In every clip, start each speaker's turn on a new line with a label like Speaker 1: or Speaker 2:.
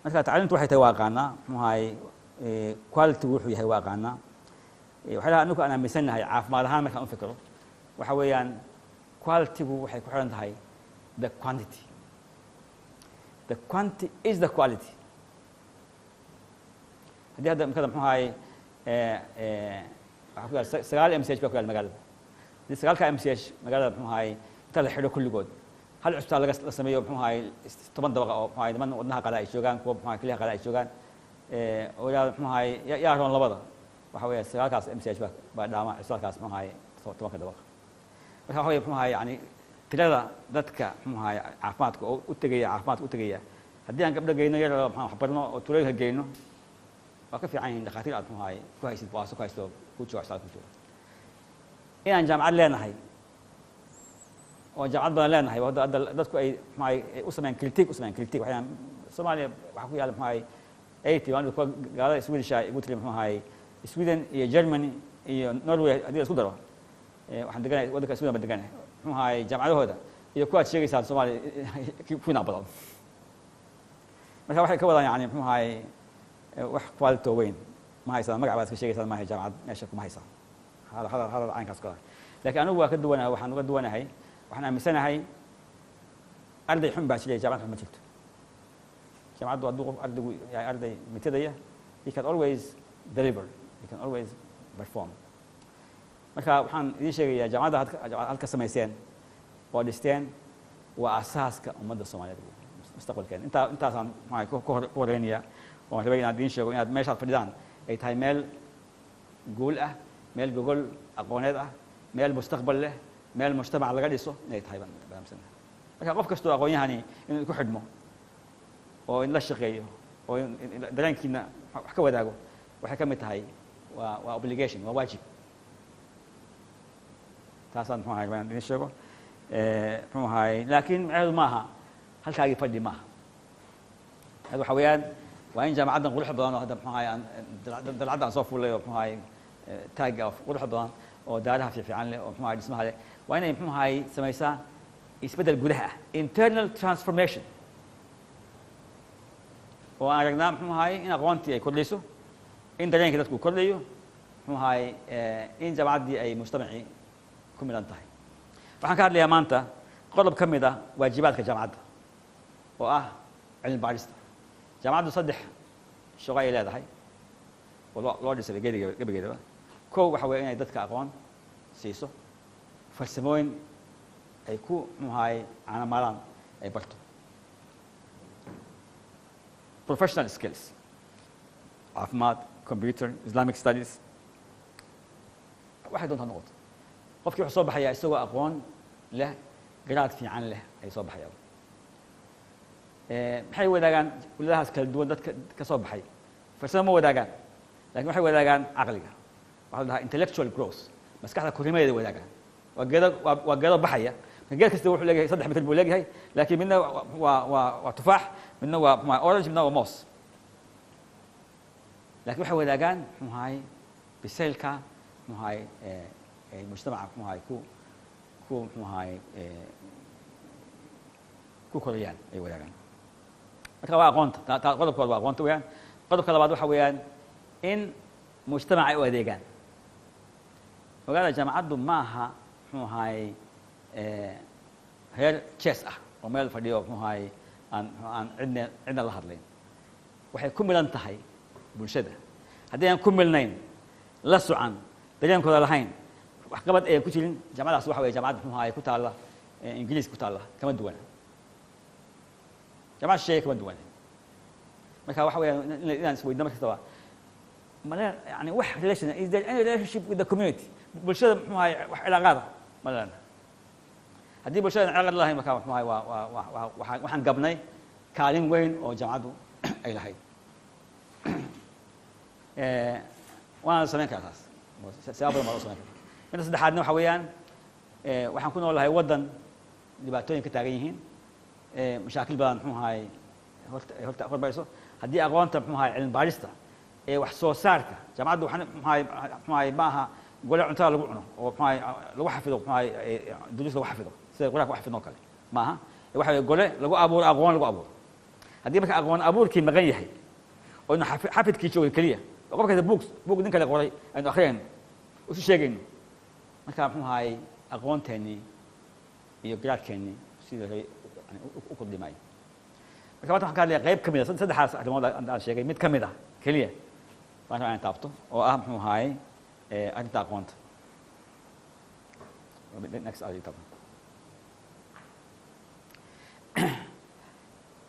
Speaker 1: Marka tacliintu waxay tahay waa aqaanaa, muxuu ahaay, quality wuxuu yahay waa aqaanaa. Waxyaalaha anigu aan aaminsanahay caafimaad ahaan markaan u fikiro waxa weeyaan quality-gu waxay ku xiran tahay the quantity. The quantity is the quality. Haddii hadda imkada, muxuu ahaay, waxaa ku yaal 9 MCH baa ku yaal magaalada. Haddii sagaalka MCH magaalada, muxuu ahaay, inta la xidho kulligood, hal cusbitaal laga la sameeyo, muxuu ahaay, 10 dabaqa oo, muxuu ahaay, niman wadnaha qala ay joogaan, kuwa, muxuu ahaay, kelyaha qala ay joogaan, oo yidhahdo, muxuu ahaay, yaa roon labada? Waxa weeye sagaalkaas MCH baa dhaama cusbitaalkaas, muxuu ahaay, 10-ka dabaqa. Marka waxa weye, muxuu ahaay, yani tirada dadka, muxuu ahaay, caafimaadka oo u tegaya, caafimaadka u tegaya, haddii aan gabdho geyno yar, maxaa wax barno oo tuulooyinka geyno, waa ka fiican yihiin dhakhaatiir aad, muxuu ahaay, ku haysid baaso ku haysto ku jooga cusbitaalka ku jooga. Inaan jaamacad leenahay oo jaamacad badan leenahay, hadda dadku ay, muxuu ahaay, u sameeyaan critique, u sameeyaan critique, waxay Soomaaliya waxaa ku yaalla, muxuu ahaay, 80 waan kuwa gaalada Swedish igu tiri, muxuu ahaay, Sweden iyo Germany iyo Norway haddii la isku daro, waxaan deganahay waddanka Sweden baan deganahay, muxuu ahaay, jaamacadahooda iyo kuwaad sheegaysaan Soomaaliya kuwiina badan. Marka waxay ka wadaan, yani, muxuu ahaay, wax quality oo weyn ma haysaan, magac baad iska sheegaysaan maaha, jaamacad meesha kuma haysaan. Hadal hadal hadal caynkaas ka. Laakiin anigu waa ka duwanahay. Waxaan uga duwanahay, waxaan aaminsanahay arday xun baa jiray, jaamacad xun ma jirto. Jaamacaddu hadduu qof ardaygu yahay arday mitadaya, he can always deliver, he can always perform. Marka waxaan idiin sheegayaa jaamacadda aad ka samayseen oo dhisteen waa asaaska ummadda Soomaaliyeed mustaqbalkeena. Intaasaan maxaa ku horeynayaa oon rabay inaan idiin sheego, inaad meeshaad fadhidaan ay tahay meel guul ah, meel gogol aqooneed ah, meel mustaqbal leh, meel mujtamac laga dhiso inay tahay baan aaminsanahay. Marka qof kastoo aqoon-yahani inuu ku xidhmo oo in la shaqeeyo oo dareenkiina wax ka wadaago waxay ka mid tahay waa obligation, waa waajib. Taasaan, muxuu ahay, waan idin sheego, muxuu ahay. Laakiin macnaheedu maaha halkaagii fadhi maaha. Macnaheedu waxa weeyaan waa in jaamacaddan quruxda badan oo hadda, muxuu ahay, aan dalcadda aan soo fuulay oo, muxuu ahay, taagga oo quruxda badan oo daaraha fiican leh oo, muxuu ahay, dhismaha leh, waa inay, muxuu ahay, samaysaa isbeddel gudaha ah, internal transformation, oo aan aragnaa, muxuu ahay, in aqoontii ay kordhayso, in dareenkii dadku uu kordhayo, muxuu ahay, in jaamacaddii ay mujtamacii ku milan tahay. Waxaan ka hadlayaa maanta qodob ka mid ah waajibaadka jaamacadda oo ah cilmi baadhista. Jaamacaddu saddex shaqo ay leedahay oo loo dhisay gediga gebigeedaba. Kow waxa weeye inay dadka aqoon siiso, farsamooyin ay ku, muxuu ahay, caanamaalaan ay barto, professional skills, caafimaad, computer, Islamic studies, waxay doontaa noqoto. Qofkii wuxuu soo baxayaa isagoo aqoon leh, garaad fiican leh ay soo baxayaan. Maxay wadaagaan kulliyadahaas kala duwan dadka ka soo baxay? Farsamo ma wadaagaan, lakin waxay wadaagaan caqliga. Waxaa la dhahaa intellectual growth, maskaxda korimadeeda wadaagaan. Waa geedo, waa geedo baxaya. Marka geed kasta wuxuu leeyahay 3 mitir buu leeyahay, laakiin midna waa tufaax, midna waa, muxuu ahay, orange, midna waa moos, lakin waxay wadaagaan, muxuu ahay, bisaylka, muxuu ahay, mujtamaca, muxuu ahay, ku muxuu ahay, ku korayaan ay wadaagaan. Marka waa aqoonta. Qodobkooda waa aqoonta weeyaan. Qodobka labaad waxa weeyaan in mujtamaca ay u adeegaan. Ogaada, jaamacaddu ma aha, muxuu ahay, reer jes ah oo meel fadhiyo, muxuu ahay, aan cidna la hadlayn. Waxay ku milan tahay bulshada. Haddii aan ku milnayn, la socan, dareenkooda lahayn, waxqabad ayan ku jirin, jaamacadaas waxa weye jaamacad, muxuu ahay, ku taalla Ingiriis ku taalla kama duwana, jaamacad shisheeye kama duwana. Marka waxa weeyaan inaan isweydno mar kastaba male, yani, wax relation, is there any relationship with the community? Bulshada, muxuu ahay, wax cilaaqaada ma lena? Haddii bulshada aan cilaaqaad lahayn, marka, muxuu ahay, waa waxaan gabnay kaalin weyn oo jaamacaddu ay lahayd. Waana samayn karaa taas, siyaabo badan baa loo samayn karaa. Midda saddexaadna waxa weeyaan waxaan ku noolahay waddan dhibaatooyin ka taagan yihiin, mashaakil badan, muxuu ahay, horta horta hormarayso. Haddii aqoonta, muxuu ahay, cilmi baadhista ee wax soo saarka jaamacaddu waxaan, muxuu ahay, ma aha gole cuntada lagu cuno oo, muxuu ahay, lagu xafido, muxuu ahay, duruus lagu xafido sida quraanka u xafidno kale maaha. Waxa weeye gole lagu abuuro aqoon, lagu abuuro. Haddii marka aqoon abuurkii maqan yahay oo aynu xafidkii joogay keliya oo qof kasta buug nin kale qoray aynu akhriyayno, isu sheegayno, marka muxuu ahaayey aqoonteennii iyo garaadkeennii sidii rabay u kordhi maayo. Marka maanta waxaan ka hadlaya qayb ka mid a saddexdaas arrimood aan sheegay, mid ka mid ah keliya baan rabaa inaan taabto, oo ah muxuu ahaayey arrinta aqoonta. Next.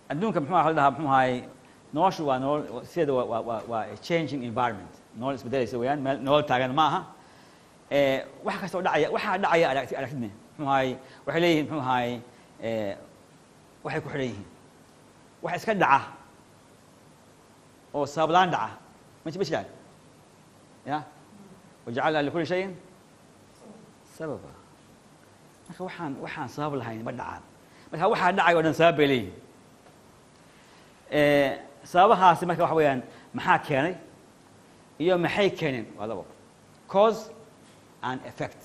Speaker 1: Adduunka muxuu la dhahaa, muxuu ahaayey, noloshu waa nolol sideeda waa changing environment, nolol isbedelaysa weeyaan, meel nolol taagan ma aha. Wax kasta oo dhacaya, waxaa dhacaya aragtidne muxuu ahaayey waxay leeyihiin, muxuu ahaayey, waxay ku xidhan yihiin wax iska dhaca oo sabablaan dhaca ma jiraan. Ya wajacalnaa likulli shayin sababa. Marka waxaan sabab lahayn ma dhacaan. Marka waxaa dhacay oo dhan sabab bay leeyihiin. Sababahaasi marka waxa weeyaan maxaa keenay iyo maxay keeneen, waa labo, cause and effect.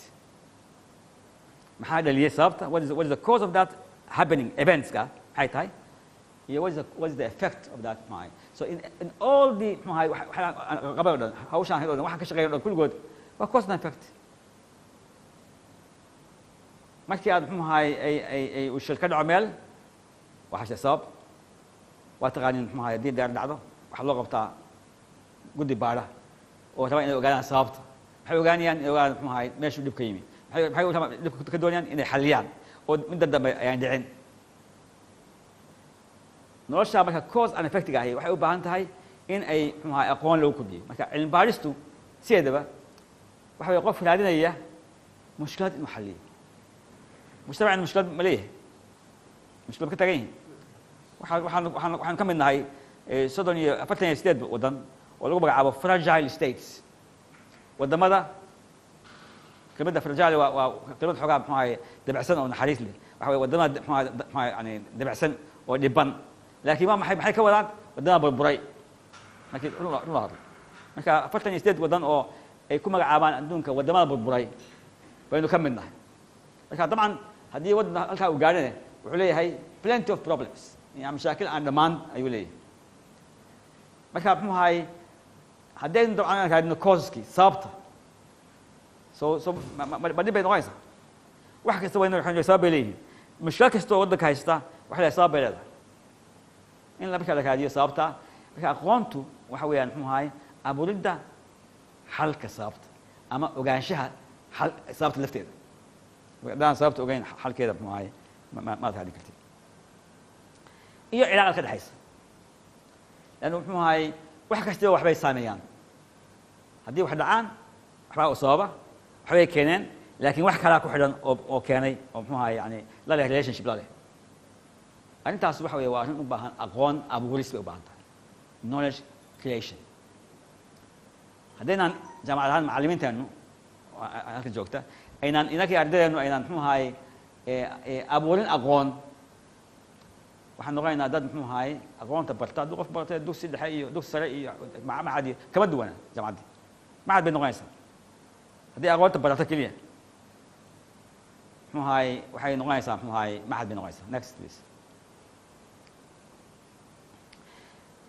Speaker 1: Maxaa dhaliyey sababta? What is the cause of that happening, eventska maxay tahay, iyo what is the effect of that, maxay? So in all the muxuu ahay waxaan qabay o dhan, hawshaan hayd o dhan, waxaan ka shaqeeya o dhan, kulligood waa cause and effect. Markii aad muxuu ahay ay uu shil ka dhaco meel, waxaa jira sabab. Waa taqaanin muxuu ahay, haddii daar dhacdo waxaa loo qabtaa guddi baadha oo raba inay ogaadaan sababta. Maxay ogaanayaan? Inay ogaadaan muxuu ahay meeshuu dhib ka yimi. Maxay rabaan dhibka ka doonayaan inay xalliyaan oo midda dambe ayaan dhicin. Nolosha marka cause and effectiga ahi waxay u baahan tahay in ay muxuu ahay aqoon lagu kordhiyo. Marka cilmi baadhistu sideedaba waxa way qof raadinaya mushkilad inuu xalliyo. Mujtamacna mushkilad ma leeyahay? Mushkilad ma ka taagan yihin? Waxaan ka mid nahay 40 iyo 48 waddan oo lagu magacaabo fragile states. Waddamada kelmadda fragile waa kelmad xoogaa muxuu ahay dabacsan oo naxariis leh. Waxa weye waddamada muxuu ahay yani dabacsan oo dhiban, laakiin waa maxay ka wadaan? Waddamada burburay markii run loo hadlo. Marka 48 waddan oo ay ku magacaabaan adduunka waddamada burburay baynu ka mid nahay. Marka dabcan haddii waddan halkaa uu gaadhane, wuxuu leeyahay plenty of problems, yani mashaakil aan dhammaan ayuu leeyahay. Marka muxuu ahay haddaynu dabcan aan raadino causeski, sababta, so ma dhib bay noqonaysaa. Wax kasta waynu waxaynu sabab bay leeyihiin. Mushkilad kasta oo waddanka haysta waxay leedahay sabab bay leedahay in la marka la raadiyo sababta. Marka aqoontu waxa weeyaan muxuu ahay abuuridda xalka sababta ama ogaanshaha xal sababta lafteeda. Haddaan sababta ogeyn, xalkeeda muxuu ahay maad raadin kartid. Iyo cilaaqad ka dhexaysa, leannu muxuu ahay wax kastaba waxbay saameeyaan. Haddii wax dhacaan waxbaa u sababa, waxbay keeneen, laakiin wax kalaa ku xidhan oo keenay oo muxuu ahay yani la leh relationship la leh. Arrintaas waxa weeye waa arrin u baahan aqoon abuuris bay u baahan tahay, knowledge creation. Haddaynaan jaamacad ahaan macallimiinteennu halkan joogta aynaan, inakii ardaydeenu aynaan muxuu ahay abuurin aqoon, waxaan noqonaynaa dad muxuu ahay aqoonta barta. Hadduu qof bartay dugsi dhexe iyo dugsi sare iyo macad iyo kama duwana jaamacaddii, macad bay noqonaysaa. Haddii aqoonta barato keliya muxuu ahay waxay noqonaysaa muxuu ahay macad bay noqonaysaa. Next, please.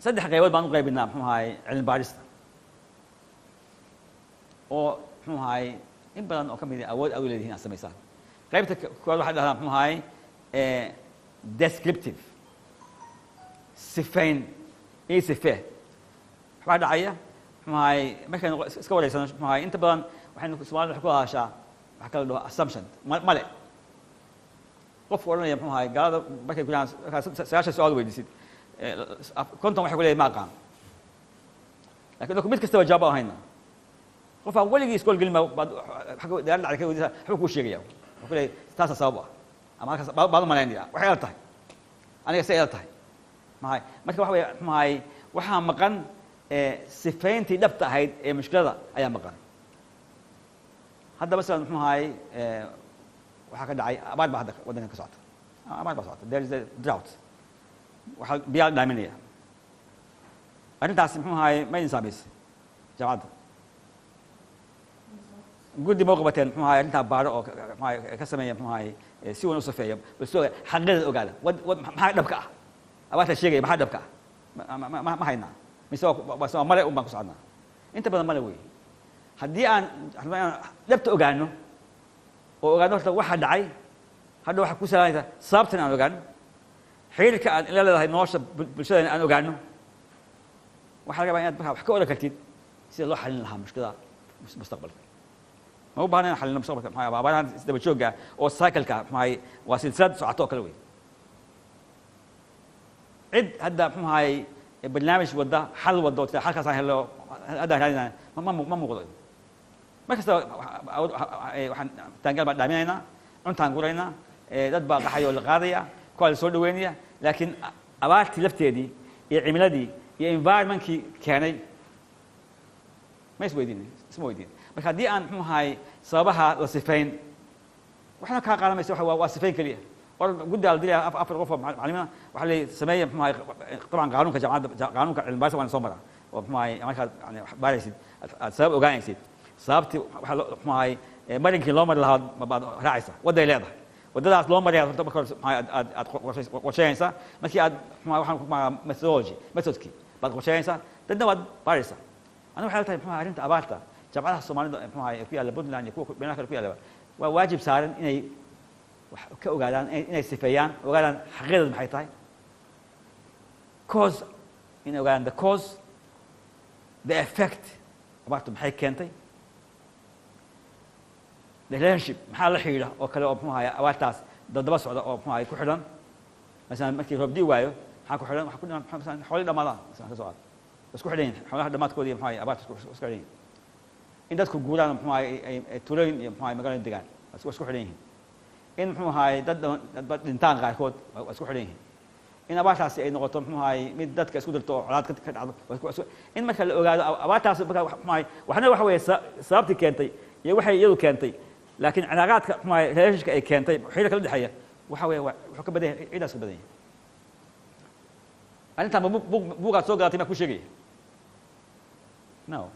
Speaker 1: Saddex qaybood baan u qaybinaa muxuu ahay cilmi baadhista oo muxuu ahay in badan oo ka mid ah awood aad u leedihiin aad samaysaan. Qaybta koowaad waxay dhahdaa muxuu ahay descriptive, sifayn iyo sifee. Waxbaa dhacaya muxuu ahay markaynu iska wareysano muxuu ahay inta badan waxaynu Soomaalida waxay ku hadashaa waxa kala dhaho assumption male. Qofku odhanaya muxuu ahay gaalada markay ku jiraan markaad 90 su'aal weydiisid, 50 waxay ku leeyahay ma aqaan, lakin dadku mid kastaba jawaab baan hayna. Qof aan weligii iskool gelin baad xagga diyaarad dhacday ka weydiisa, waxbuu kuu sheegaya, wuxuu ku leeyahay taasaa sabab ah ama halkaas baan u malaynaya, waxay ila tahay aniga, say ila tahay maxay. Marka waxa weeye muxuu ahay waxaa maqan sifayntii dhabta ahayd ee mushkilada ayaa maqan. Hadda masalan muxuu ahay waxaa ka dhacay abaar baa hadda waddankan ka socota, abaar baa socota, there is a drought, waxaa biyaa la dhaaminaya. Arrintaasi muxuu ahay ma idin saamaysay jaamacadda? Guddi ma u qabateen muxuu ahay arrintaa baaro oo muxuu ahay ka sameeya muxuu ahay si weyn u safeeya, bal soo xaqiiqada ogaada wad maxaa dhabka ah? Abaarta sheegaya maxaa dhabka ah? Ma haynaa mise waa male un baan ku soconnaa? Inta badan male wey. Haddii aan rabno inaan dhabta ogaano oo ogaano horta waxa dhacay, hadha waxaa ku salaanaysa sababtan aan ogaano, xiriirka aan ila leedahay nolosha bulshadana aan ogaano, waxaa laga yabaa inaad markaa wax ka oran kartid sida loo xalin lahaa mushkilada mustaqbalka. Ma u baahna inaan xalino mustaqbalka maxaa abaarahan isdaba joogga oo cycle-ka, maxaa waa silsilad socoto oo kale wey. Cid hadda muxuu ahaay barnaamij wadda, xal wadda oo tira xalkaasaan helo haddaan raadinaya, ma muuqdo. Mar kasta waxaan taangaal baan dhaaminaynaa, cuntaan guraynaa, dad baa qaxaya oo la qaadaya, kuwaa la soo dhaweynaya, laakiin abaartii lafteedii iyo cimiladii iyo environmentkii keenay ma isweydiin, isma weydiin. Marka haddii aan muxuu ahaay sababaha la sifayn, waxna kaa qaadan maysa, waa sifayn keliya. War guddi la dilaya 4 qof oo macallimiina, waxaa la sameeya muxuu ahaay طبعا qaanuunka jaamacadda, qaanuunka cilmi baarista waa soo maraa oo muxuu ahaay markaad yani wax baaraysid aad sabab ogaanaysid, sababtii waxa muxuu ahaay marinkii loo mari lahaa baad raacaysa, wadday leedahay, waddadaas loo maraya horta marka hore muxuu ahaay aad qorsheynaysaa. Markii aad muxuu ahaay waxaan ku magacaabaa methodology, methodkii baad qorsheynaysaa, dadna waad baaraysaa. Aniga waxay tahay muxuu ahaay arrinta abaarta jaamacadaha Soomaalida muxuu ahaay ku yaalla Puntland iyo kuwa meelaha kale ku yaalla waa waajib saaran inay wax ka ogaadaan, inay sifeeyaan, ogaadaan xaqiiqadeedu maxay tahay, cause, inay ogaadaan the cause, the effect, abaartu maxay keentay, the relationship, maxaa la xidhiidha oo kale oo muxuu ahaay abaartaas dabdaba socda oo muxuu ahaay ku xidhan. Masalan markii roob dii waayo maxaa ku xidhan? Waxaa ku dhiman masalan xoolihii dhamaadaan, masalan ka soo qaad, isku xidhan yihiin xoolaha dhamaadkooda iyo muxuu ahaay abaarta isku xidhan yihiin. In dadku guuraan muxuu ahaay ay tuulooyin iyo muxuu ahaay magaalooyin degaan waa isku xidhan yihiin. In muxuu ahaay dad dhintaan qaarkood waa isku xidhan yihiin. In abaartaasi ay noqoto muxuu ahaay mid dadka isku dirto oo colaad ka dhacdo. In marka la ogaado abaartaasi marka muxuu ahaay waxna waxa weeye sababtii keentay iyo waxay iyadu keentay, laakiin cilaaqaadka muxuu ahaay relationshipka ay keentay, xiriirka la dhexeeya waxa weeye wuxuu ka badan yahay, ciidaas ka badan yahay. Arrintan ma buugaad soo gadatay maa ku sheegaya? No.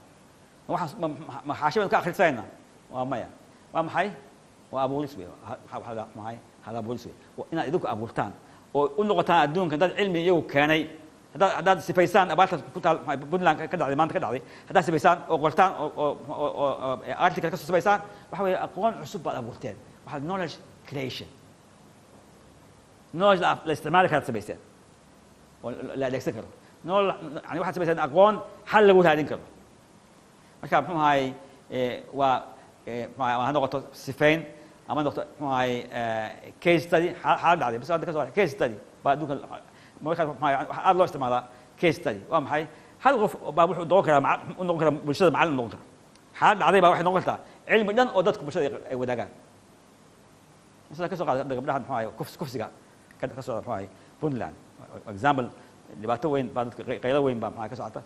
Speaker 1: Ma waxaan ma xaashi baynu ka akhrisanayna? Waa maya. Waa maxay? Waa abuuris wey. Waxaa maxay hal abuuris wey? Waa inaad idinku abuurtaan oo u noqotaan adduunkan dad cilmi iyagu keenay. Haddaad sifaysaan abaartaas ku taal Puntland ka dhacday maanta ka dhacday, haddaad sifaysaan oo qortaan oo article ka soo samaysaan, waxa weeye aqoon cusub baad abuurteen. Waxaad knowledge creation, knowledge la isticmaali karaad samaysteen oo la adeegsan karo, knowledge yani waxaad samayseen aqoon xal lagu raadin karo. Marka muxuu ahaay waa muxuu ha noqoto sifayn ama noqoto muxuu ahaay case study, xaalad dhacday bas hadda ka soo case study baa adduunka markaa muxuu ahaay waxaa aad loo isticmaalaa case study. Waa maxay? Hal qof baa wuxuu noqon karaa, u noqon karaa bulshada macallin noqon kara. Xaalad dhacday baa waxay noqon kartaa cilmi dhan oo dadku bulshada ay wadaagaan. Masala ka soo qaada gabdhaha muxuu ahaay kufsiga ka socda muxuu ahaay Puntland, example, dhibaato weyn baa dadka qaylo weyn baa muxuu ka socota.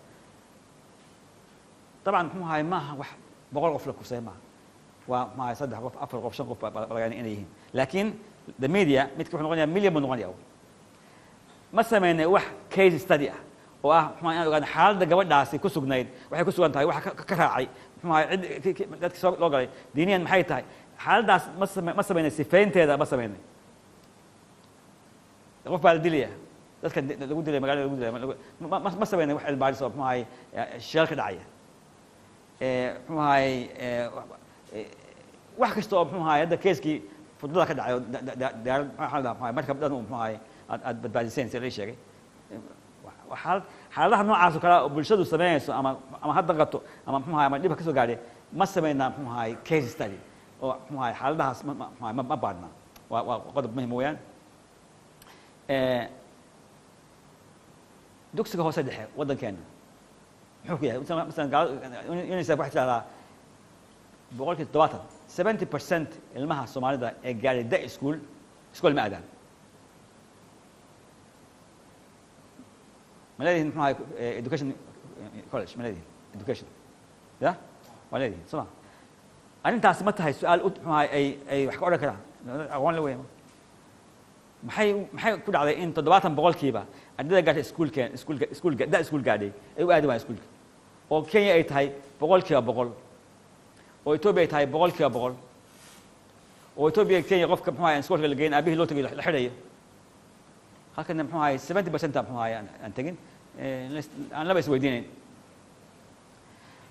Speaker 1: طبعا muxuu ahaay maaha wax 100 qof la kufsaday maaha, waa muxuu ahaay 3 qof, 4 qof, 5 qof baa laga inay yihiin, laakiin the media midka wuxuu noqonayaa million buu noqonayaa. Ma sameynay wax case study ah oo ah muxuu inaan ogaano xaaladda gabadhaasi ku sugnayd, waxay ku sugan tahay, waxa ka raacay muxuu ahaay cid dadki soo loo galay, diiniyan maxay tahay xaaladdaas? Ma sameynay sifaynteeda, ma sameynay. Qof baa la dilaya, dadka lagu dilay magaalada lagu dilay, ma sameynay wax cilmi baaris oo muxuu ahaay sheel ka dhacaya, muxuu ahaay wax kasta oo muxuu ahaay hadda keeskii furdada ka dhacay oo diyaarad maxaa la dhahaa markab dhan uu muxuu ahaay aad badbaadiseen sida la sheegay. Xaaladaha noocaas oo kale oo bulshadu sameynayso ama hadda qato ama muxuu ahaay ama dhibka ka soo gaadhay, ma sameynaa muxuu ahaay case study oo muxuu ahaay xaaladahaas ma baadhnaa? Waa qodob muhim weeyaan. Dugsiga hoose dhexe waddankeena muxuu ku yahay? Masalan UNICEF waxay tidhahdaa 70%, 70% ilmaha Soomaalida ee gaadhay da iskuol ma aadaan. Ma leedihin muxuu ahay education college? Ma leedihin education? Ya waa leedihin soo ma? Arrintaasi ma tahay su-aal u muxuu ahay ay wax ka odhan karaan aqoon la weyn? Maxay ku dhacday in 70% ardayda gaadhay iskuulkeen iskuulka iskuulka da iskuul gaadhay ay u aadi waayaan iskuulka, oo Kenya ay tahay 100%, oo Ethiopia ay tahay 100%, oo Ethiopia Kenya qofka muxuu ahay iskuulka la geyn aabihii loo tagay la xidhayo? Halkana muxuu ahay 70% muxuu ahay aan tegin, aan laba isweydiinayn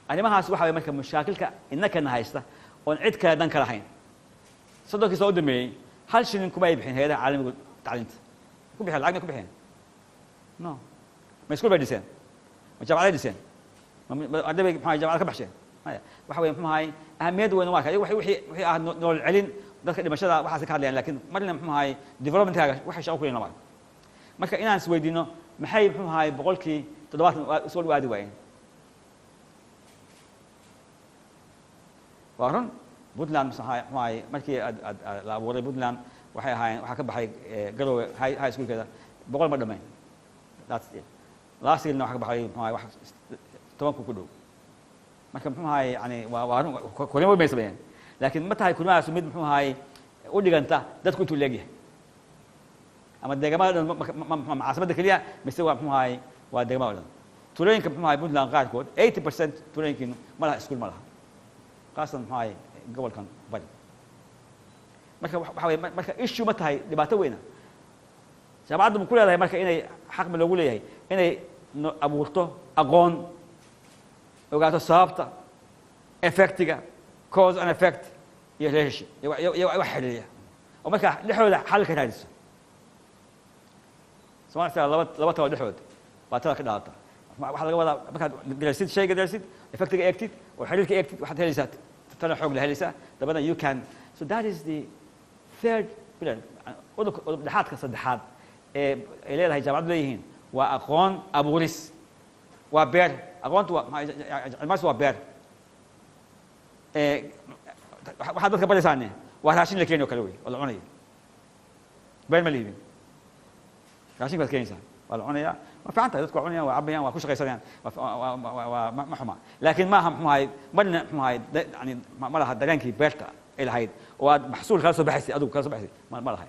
Speaker 1: arrimahaas. Waxa way marka mashaakilka innakana haysta oon cid kale dan ka lahayn. 30kii soo u dambeeyey hal shilin kuma ay bixin hay'adaha caalamigu tacliinta ku bixeen. Lacag may ku bixeen? No. Ma iskuul bay dhiseen? Ma jaamacaday dhiseen? Ma arday bay muxuu ahay jaamacad ka baxsheen? Maya. Waxa weeye muxuu ahay ahamiyad weyn u arka iyagu wixii ah nolol celin dadka dhimashada waxaas ka hadlayaan, laakiin marna muxuu ahay developmentkaaga waxay shaqo ku leeyihin lama arko. Marka inaan isweydiino maxay muxuu ahay 70% iskuul u aadi waayeen. Waa run, Puntland muxuu ahay markii aad la abuuray Puntland waxay ahaayeen, waxaa ka baxay Garowe high schoolkeeda 100 ma dhamayn. That's it. Last yearna waxaa ka baxay muxuu ahay wax 10,000 ku dhow. Marka muxuu ahay yani waa run, korimo weyn bay sameeyeen, laakiin ma tahay korimadaas mid muxuu ahay u dhiganta dadku intuu leegyahay ama deegamada dhan? Ma caasimada keliya mise waa muxuu ahay waa deegamada dhan? Tuulooyinka muxuu ahay Puntland qaarkood 80% tuulooyinkiinu ma laha iskuul, ma laha, khaasatan muxuu ahay gobolkan Bari. Marka waxa weye marka issue ma tahay dhibaato weyna jaamacaddu ma ku leedahay? Marka inay xaq ma loogu leeyahay inay abuurto aqoon, ogaato sababta, effectiga, cause and effect iyo relationship iyo wax xiriiriya oo marka dhexdooda xal ka raadiso? Somalia laba talo dhexdood baa tada ka dhalata. Waxaa laga wadaa markaad darasid shayga, darasid effectiga, eegtid oo xiriirka eegtid, waxaad helaysaa tana xoog la helaysaa dabadna you can. So that is the third pillar. Udub dhexaadka saddexaad ee ay leedahay jaamacaddu leeyihiin waa aqoon abuuris, waa beer. Aqoontu waa cilmaas, waa beer. Waxaad dadka baraysaane waa raashin la keeni oo kale wey oo la cunayo. Beer ma liibin, raashin baad keenaysaa, waa la cunayaa, waa fiican tahay, dadku waa cunayaan, waa cabayaan, waa ku shaqaysanayaan, waa ma xuma, laakiin maaha muxuu ahay marna muxuu ahay yani ma laha dareenkii beerta ay lahayd oo aad maxsuul kala soo baxaysay, adigu kala soo baxaysay ma lahay.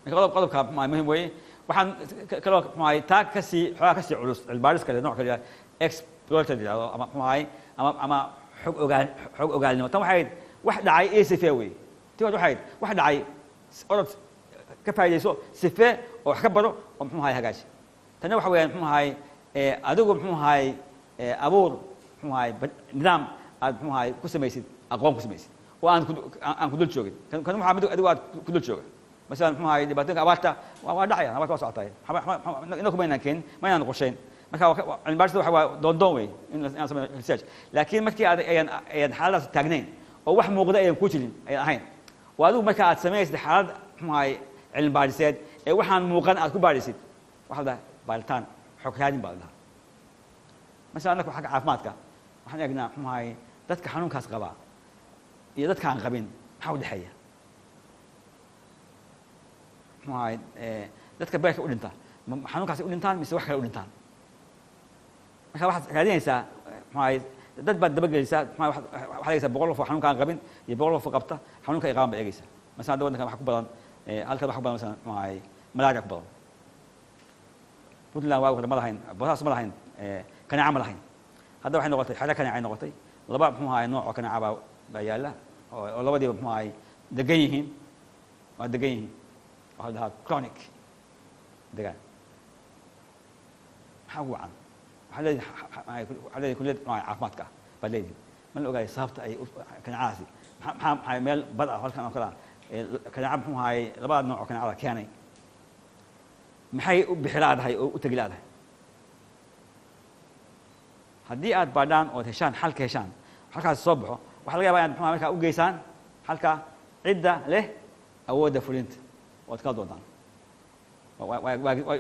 Speaker 1: Marka qodobka muxuu ahay muhim weeye. Waxaan kaloo muxuu ahay taa kasii xoogaa kasii culus cilmibaaris kale, nooc kale exploratory yidhahdo ama muxuu ahay ama xog ogaal, xog ogaalnimo. Tan waxay ahayd wax dhacay ee sifee weeye. Tii hore waxay ahayd wax dhacay, orod ka faa'iidayso, sifee oo wax ka baro oo muxuu ahay hagaaji. Tani waxa weeyaan muxuu ahay adigu muxuu ahay abuur muxuu ahay nidaam aad muxuu ahay ku samaysid, aqoon ku samaysid oo aan ku dul joogin. Kan waxaa mid adigu aad ku dul jooga. Masalan muxuu ahay dhibaatooyinka abaarta waa dhacayaan, abaarta waa socotay, inaku maynaan keenin, maynaan qorshayn. Marka cilmi baarista waxa waa doondoon wey inaan sameeyo research, laakiin markii aad ayan xaaladaas taagnayn oo wax muuqda ayan ku jirin ayan ahayn oo adigu marka aad samaynaysid xaalad muxuu ahay cilmi baariseed ee waxaan muuqan aad ku baarisid, waxa la dhahaa baaritaan xog raadin baa la dhahaa. Masalan annaku xagga caafimaadka waxaan eegnaa muxuu ahay dadka xanuunkaas qabaa iyo dadka aan qabin maxaa u dhexeeya, muxuu ahay dadka beerka u dhinta xanuunkaasi u dhintaan mise wax kale u dhintaan. Marka waxaad raadinaysaa muxuu ahay dad baad dabagelisaa, muxuu ahay waxaad eegaysaa 100 qof oo xanuunka aan qabin iyo 100 qof oo qabta xanuunka ay qabaan baad eegaysaa. Masalan hadda waddankan waxa ku badan, halkan waxa ku badan masalan muxuu ahay malaria ku badan. Puntland waagi hore ma lahayn bosaas, ma lahayn kaneeca, ma lahayn. Hadda waxay noqotay xero kaneecay noqotay. Laba muxuu ahay nooc oo kaneeca baa yaalla oo labadiiba muxuu ahay degan yihiin, waa degan yihiin, waxaa la dhahaa chronic degaan. Maxaa ugu wacan? Waxaa leedihi kulliyad muxuu ahay caafimaadka ah baad leedihi. Ma la ogaayo sababta ay kaneecadaasi maxaa meel bad ah halkan oo kale ah kaneeca muxuu ahay labada nooc oo kaneecada keenay? Maxay u bixi laadahay oo u tegi laadahay? Haddii aad baadhaan ood heshaan xalka, heshaan xalkaasi soo baxo, waxaa laga yabaa inaad muxuu markaa u geysaan xalka cidda leh awoodda fulinta ood kala doontaan.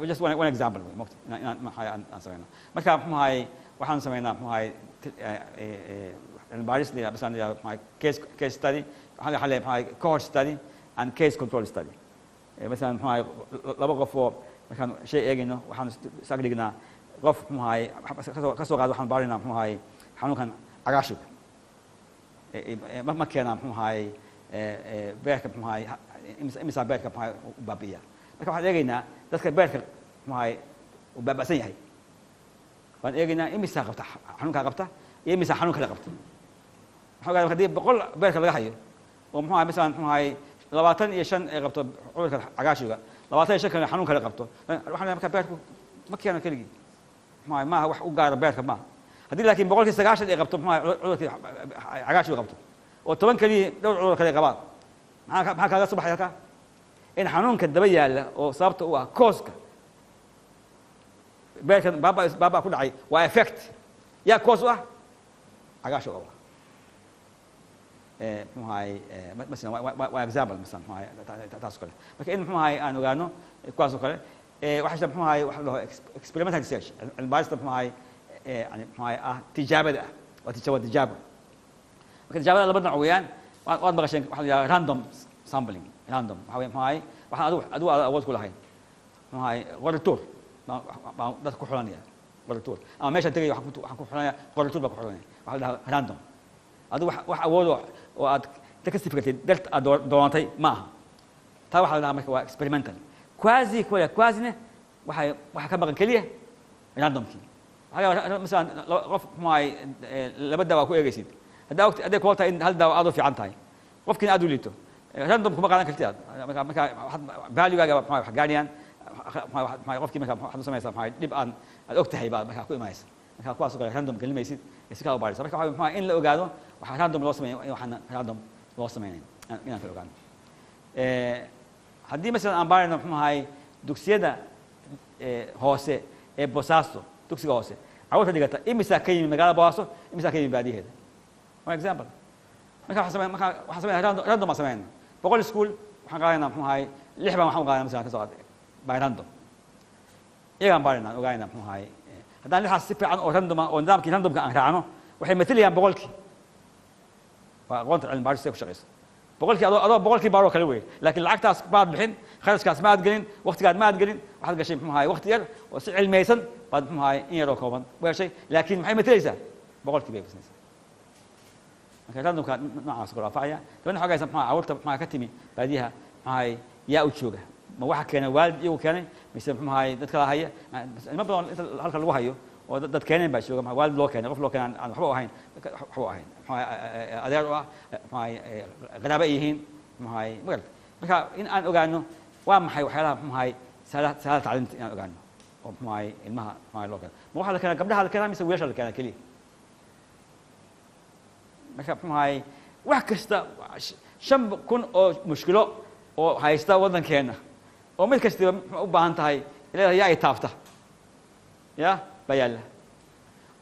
Speaker 1: Just one example wey mogta inaan maxaa aan sameyno. Marka muxuu ahay waxaan sameynaa muxuu ahay cilmi baaris la yidhahdo, masalan la yidhahdo muxuu ahay case study, waxaa la muxuu ahay cohort study and case control study. Masalan muxuu ahay laba qof oo markaan shay eegayno waxaan is ag dhignaa qof muxuu ahay kasoo qaad waxaan baaraynaa muxuu ahay xanuunkan cagaashiga ma keenaa muxuu ahay beerka, muxuu ahay imisaa beerka muxuu ahay u baabi'iya. Marka waxaan eegaynaa dadka beerka muxuu ahay uu baaba'san yahay, waan eegaynaa imisaa qabta xanuunkaa qabta iyo imisaa xanuun kale qabta. Waxaan ogaada haddii 100 beerka laga hayo oo muxuu ahay masalan muxuu ahay 25 ay qabto cudurka cagaashiga, 25 kale xanuun kale qabto. Waxaan marka beerku ma keeno keligii, muxuu ahay, maaha wax u gaara beerka maaha. Haddii laakiin 90% ay qabto, muxuu ahay, cudurkii cagaarshowga qabto, oo 10 kaliya dhowr cudur kale qabaan, maxaa kaaga soo baxay halkaa? In xanuunka daba yaalla oo sababta u ah cause-ka beerkan baaba ku dhacay waa effect. Yaa cause u ah? Cagaarshow qaba. Muxuu ahay, masalan waa example, masalan, muxuu ahay, taas oo kale. Marka in, muxuu ahay, aan ogaano kuwaas oo kale. Waxaa jira, muxuu ahay, waxa la dhaho experimental research, cilmi baarista, muxuu ahay, yani, muxuu ahay, ah tijaabada ah, waa tijaabo, tijaabo. Marka tijaabada laba nooc weeyaan. Waad maqasheen waxa la yidhaha random sampling. Random waxa weeye, muxuu ahay, waxaan adigu aad awood ku lahayn, muxuu ahay, qori tuur baan dadka ku xulanaya, qori tuur, ama meeshaan tegaya waxaan ku xulanaya, qori tuur baan ku xulanaya. Waxa la dhahaa random. Adigu wax awood oo aad inta ka sii fikirtay dart aad doonatay ma aha. Taa waxaa la dhahaa marka waa experimental. Quasi kuwa quasina waxay ka maqan keliya randomkii. Waxaa laga yaabaa masalan qof, muxuu ahay, laba daawa ku eegaysid, haddaa ogta hadday kula tahay in hal daawa aad u fiican tahay, qofkiina aad u liito, random kuma qaadan kartid aad. Marka waxaad value-gaaga, muxuu ahay, wax gaadhayaan, muxuu ahay, qofkii marka waxaad u samaysaa, muxuu ahay, dhib aan aad og tahay baa markaa ku imanaysa. Marka kuwaas oo kale random gelimaysid ee si kala u baaraysa. Marka waxa, muxuu ahay, in la ogaado waxaa random loo sameeyo in waxaan random loo sameynayn inaan kala ogaano. Haddii masalan aan baarayno, muxuu ahay, dugsiyada hoose ee Boosaaso, dugsiga hoose carruurta dhigata, imisaa ka yimi magaalada Boosaaso, imisaa ka yimi baadiyaheeda? One example. Marka waxaan sameynaa random baan sameynaa. 100 school waxaan qaadanaa, muxuu ahay, lix baan waxaan u qaadanaa masalan ka soo qaad by random. Iyagaan baaraynaa, ogaanaa, muxuu ahay, haddaan lixaas si fiican oo random ah oo nidaamkii randomka aan raacno, waxay matelayaan 100-kii. Waa aqoonta cilmi baarista ku shaqeyso. 100-kii adoo 100-kii baaroo kale wey, laakiin lacagtaas maad bixin, kharashkaas ma aad gelin, waqtigaad ma aad gelin. Waxaad gashay, muxuu ahay, waqti yar oo si cilmiyeysan baad, muxuu ahay, in yaroo kooban u heshay, laakiin maxay matelaysaa? 100-kii bay mataleysaa. Marka randomka noocaas kale anfacaya. Dabadna xogaysa, muxuu ahay, carruurta, muxuu ahay, ka timi baadiyaha, muxuu ahay, yaa u jooga? Ma waxa keenay waalid iyagu keenay mise, muxuu ahay, dad kala haya? Ilmo badan inta halka lagu hayo oo dad keeneen baa jooga. Waalid loo keenay, qof loo keenay aan waxba u ahayn, waxba u ahayn, muxuu ahay, adeer u ah, muxuu ahay, qaraabo ay yihiin, muxuu ahay, magarata. Marka in aan ogaano waa maxay waxyaalaha, muxuu ahay, sahala tacliinta inaan ogaano oo, muxuu ahay, ilmaha, muxuu ahay, loo keena. Ma waxaa la keenaa gabdhaha la keenaa mise wiilasha la keenaa keliya? Marka, muxuu ahay, wax kasta 5000 oo mushkilo oo haysta waddankeena oo mid kastiba muxuu u baahan tahay leedahay yaa ay taabta ya baa yaalla,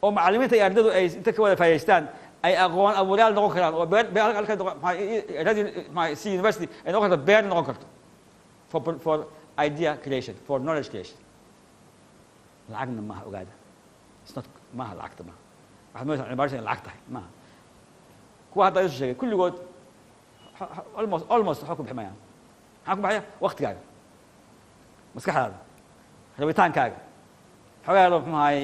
Speaker 1: oo macallimiinta iyo ardaydu ay inta ka wada faa'iidaystaan ay aqoon abuurayaal noqon karaan, oo beer halka radio c university ay noqon karto, beer noqon karto for idea creation, for knowledge creation. Lacagna maaha, ogaada. It's not, maaha lacagta maaha. Waxaad moodaysaa cilmi baaris inay lacag tahay. Maaha. Kuwa hadda isu sheegay kulligood almost waxba ku bixi mayaan. Maxaa ku baxaya? Waqtigaaga, maskaxdaada, rabitaankaaga, xoogaa yaroo, muxuu ahay,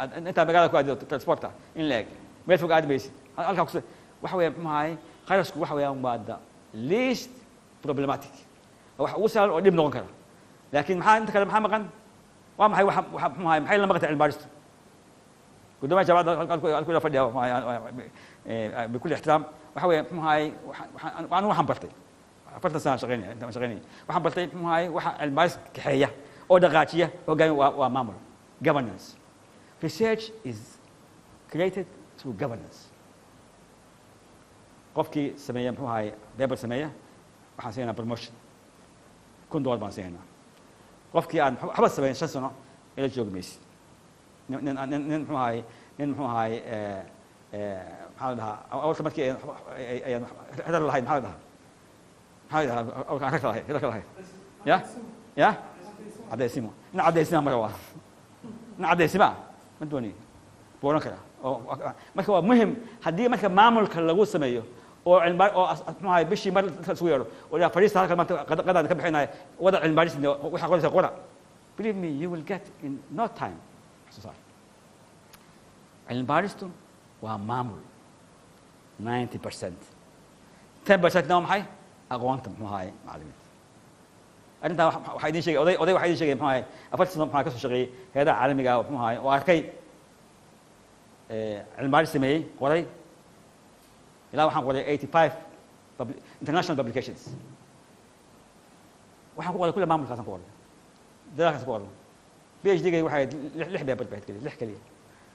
Speaker 1: aad intaa magaalada ku aadido transporta in la eg, meel fog aadi maysid halkaa kus. Waxa weeyaan, muxuu ahay, kharashku waxa weeyaan waa the least problematic, waa wax ugu sahlan oo dhib noqon kara. Laakiin maxaa inta kale maxaa maqan? Waa maxay waxa, muxuu ahay, maxay la maqantay cilmi baaristu? Guddoomiyaha jaamacadda halku ila fadhiya, muxuu ahay, bikulli ixtiraam, waxa weeye, muxuu ahay, anigu waxaan bartay 40 sana shaqeynaya, intaan shaqeynaya waxaan bartay, muxuu ahay, waxa cilmi baaris kaxeeya oo dhaqaajiya hogaami waa maamul, governance. Research is created through governance. Qofkii sameeya, muxuu ahay, paper sameeya, waxaan siinaynaa promotion, $1000 baan siinaynaa. Qofkii aan waxba sameyn, 5 sano ila joogi maysid. Nin muxuu ahay, nin, muxuu ahay, maxaa la dhahaa awalka markii ayaan rar lahayn, maxaa la dhahaa, maxaa la dhahaa awalka aan rarka lahayn, rarka lahayn, ya caddaysimo, nin caddaysima mara, waa nin caddaysima ma dooniyo buu odhan karaa. Marka waa muhim haddii marka maamulka lagu sameeyo oo cilmi oo muxuu ahay bishii mar dadka isugu yeedho oo yaa fadhiista halkan maanta qadaan ka bixinaya, wada cilmi baaris waxaa qoraysa qora. Believe me, you will get in no time wax soo saar. Cilmi baaristu waa maamul 90%, 10%-na waa maxay? Aqoonta, muxuu ahay, macallimiinta. Arrintan waxaa idin sheegay oday, waxaa idin sheegay, muxuu ahay, 40 sano muxuu ka soo shaqeeyey hay'adaha caalamiga ah, muxuu ahay, oo arkay, cilmi baaris sameeyey, qoray. Ilaa waxaan qoray 85 international publications. Waxaan ku qoray kulle maamulkaasaan ku qornay, dadaalkaasaan ku qornay. PhD-gay waxay lix paper bay keliya, lix keliya,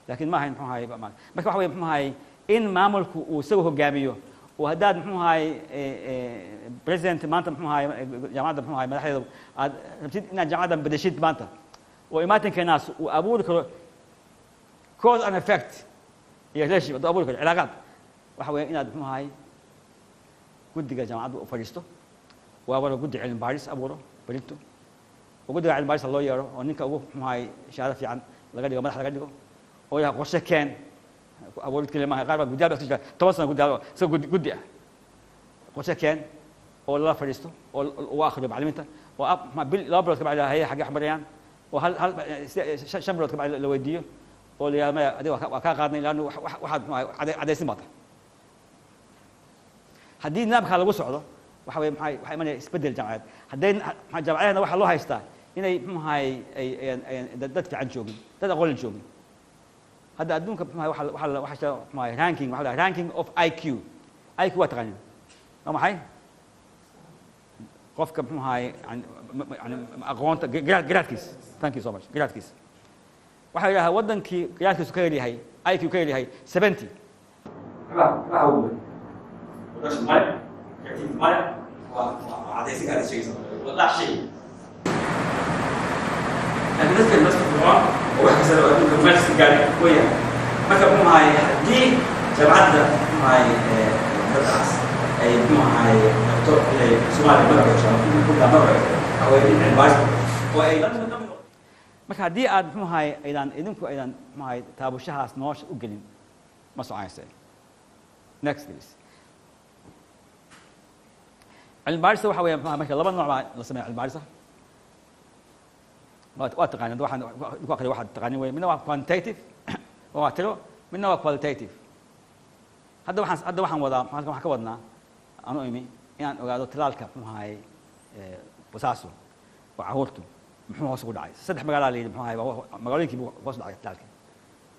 Speaker 1: laakiin ma ahayn, muxuu ahay. Marka waxa weye, muxuu ahay, in maamulku uu isagu hogaamiyo oo haddaad, muxuu ahay, president maanta, muxuu ahay, jaamacadda, muxuu ahay, madaxdeeda aad rabtid inaad jaamacaddan bedeshid maanta oo imaatinkenaas uu abuuri karo cause and effect iyo relationship, hadduu abuuri karo cilaaqaad, waxa weeye inaad, muxuu ahay, guddiga jaamacadda u fadhiisto, waa wara guddi cilmi baadhis abuuro berinto oo guddiga cilmi baadhista loo yeero oo ninka ugu, muxuu ahay, shahaado fiican laga dhigo, madax laga dhigo oo yaha qorshe keen. Abuurid keliya maaha, qaar baa guddiyaal baa iska jira 10 sano guddiyaal oo isaga guddi guddi ah. Qorshe keen oo lala fadhiisto oo uu akhriyo macallimiinta oo bil 2 bilood ka bacdi haye xaggee wax marayaan oo hal hal 5 bilood ka bacdi la weydiiyo oo la yidhahdo maya, adiga waa kaa qaadnay laannu waxaad, muxuu ahay, caddaysin baa tahay. Haddii nidaamkaa lagu socdo, waxa weye maxay waxaa imanaya isbeddel jaamacadeed. Hadday maxaa jaamacadahana waxaa loo haystaa inay, muxuu ahay, ay dad fiican joogin, dad aqoon joogin. Hadda adduunka, muxuu ahay, waxa jira, muxuu ahay, ranking, waxa la ranking of IQ. IQ waa taqaanin, waa maxay? Qofka, muxuu ahay, yani aqoonta, garaadkiis. Thank you so much. Garaadkiis waxaa la yidhahaa waddankii garaadkiisu ka yaryahay, IQ ka yaryahay 70, waxa production male, creativity male, waa cadaysi kaada sheegaysa, waa laa shay. Laakiin dadka dadka fircoon oo wax kasta oo adduunka meel kasta gaari weeyaan. Marka, muxuu ahay, haddii jaamacadda, muxuu ahay, baddaas ay, muxuu ahay, rabto inay Soomaaliya magac yeesho ama magac yeesho, waxa weeye in cilmi baaris oo ay. Marka haddii aad, muxuu ahay, aydan idinku aydan, muxuu ahay, taabushahaas nolosha u gelin, ma soconaysa. Next, please. Cilmi baarista waxa weeye, muxuu ahay, marka laba nooc baa la sameeya cilmi baarista. Waa taqaanin, waxaan ku aqriya waxaad taqaanin wey. Midna waa quantitative, waa tiro, midna waa qualitative. Hadda waxaan wadaa, halkan waxaan ka wadnaa aan u imi inaan ogaado talaalka, muxuu ahay, Basaaso oo carruurtu muxuu hoos ugu dhacay. Saddex magaalaa la yidhi, muxuu ahay, magaalooyinkii buu hoos u dhacay talaalka.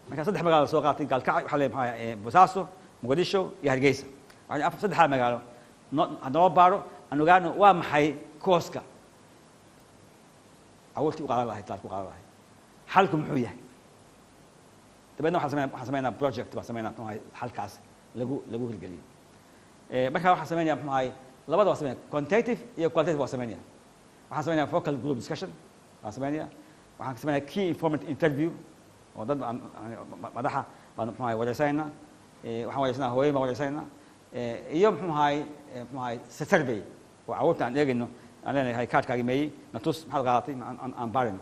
Speaker 1: Marka saddex magaalo soo qaatay: Gaalkacyo, waxaa la muxuu ahay, Basaaso, Muqdisho iyo Hargeysa. Waxaa afar saddexdaa magaalo noo baaro, aan ogaano waa maxay cause-ka carruurtii u qaadan lahayd talaalka u qaadan lahayd, xalku muxuu yahay. Dabeedna waxaan sameynaa project baan sameynaa, muxuu ahay, xalkaas lagu hirgeliyo. Marka waxaan sameynaya, muxuu ahay, labada waa sameynaya, quantitative iyo qualitative waa sameynaya. Waxaan sameynaya focal group discussion waan sameynaya, waxaan sameynaya key informant interview oo dad madaxa baan, muxuu ahay, wareysanayna. Waxaan wareysanaa hooyin baan wareysanayna iyo, muxuu ahay, survey oo carruurta aan eegayno, aan leenahay kaadhkaagi meeyey, na tus, maxaad qaadatay, aan baarino.